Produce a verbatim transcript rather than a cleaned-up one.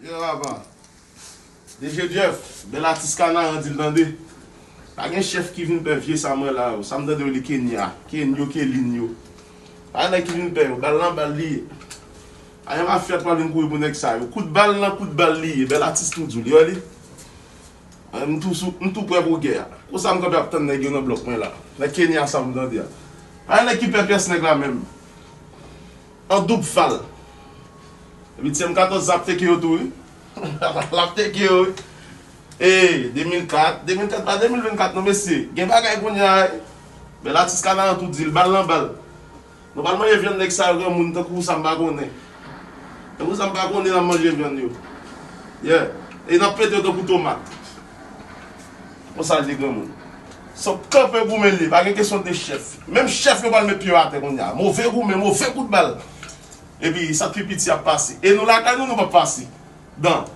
Yo, papa. D J Jeff, bèl atis Kanaran di l tande. Pa gen chèf ki vin pè vye sa mwen la yo. Sa m tande yo li Kenya. Ken yo, Kelin yo. Pa gen nèg ki vin pè yo. Bal nan bal li ye. Pa gen mafya k pral vin kouri pou nèg sa yo. Kout bal nan kout bal li ye. Bèl atis tou di w li. Wè li? M tou, sou, m tou prè pou gè a. Konsa m kanpe ap tann nèg yo nan blòk mwen la. Nèg Kenya sa m tande a. Pa gen nèg ki pè pyès nèg la menm. An doub fal. Epi ti M katòz la ap teke yo tou wi. L ap teke yo wi. E, de mil kat, de mil kat pa de mil vennkat non mesye. Gen bagay kounye a wi. Bèl atis Kanaran tou di l, bal nan bal. Nou pral manje vyann nèg sa yo granmoun tankou sa m pa konnen. Tankou sa m pa konnen n ap manje vyann yo. Yeah. E n ap pete yo tankou tomat. Konsa l di granmoun. Sòt kanpe goumen li, pa gen kesyon de chèf. Menm chèf yo pral met pye yo atè kounye a. Move goumen, move kout bal. Epi sa k pi piti ap pase. E nou lakay nou, nou p ap pase. Dan.